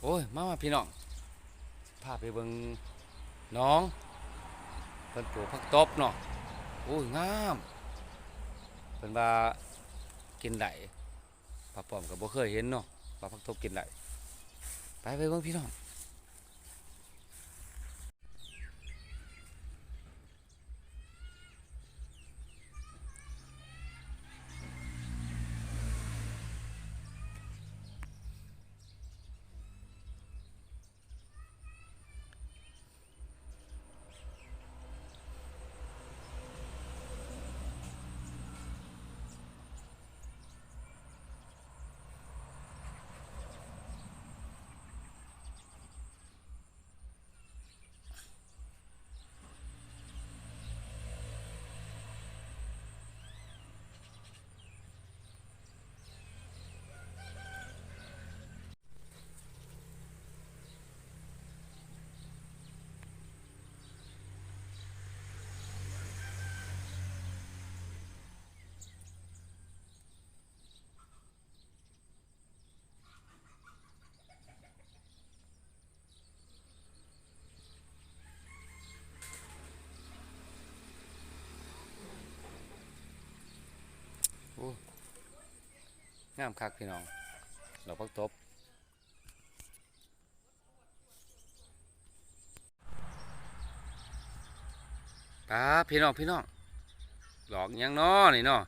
ໂອ້ຍ ມາ ມາພີ່ນ້ອງ ພາໄປເບິ່ງໜອງ ເພິ່ນປູກຜັກຕົບເນາະ. ໂອ້ຍ ງາມ ເພິ່ນວ່າກິນໄດ້ ປ້າປ້ອມກໍບໍ່ເຄີຍເຫັນເນາະ ວ່າຜັກຕົບກິນໄດ້. ໄປ ໄປເບິ່ງພີ່ນ້ອງ. ໂອ້ ງາມຄັກພີ່ນ້ອງ ດອກຜັກຕົບ. ປາ ພີ່ນ້ອງ ພີ່ນ້ອງ ດອກຫຍັງນໍນີ້ນໍ?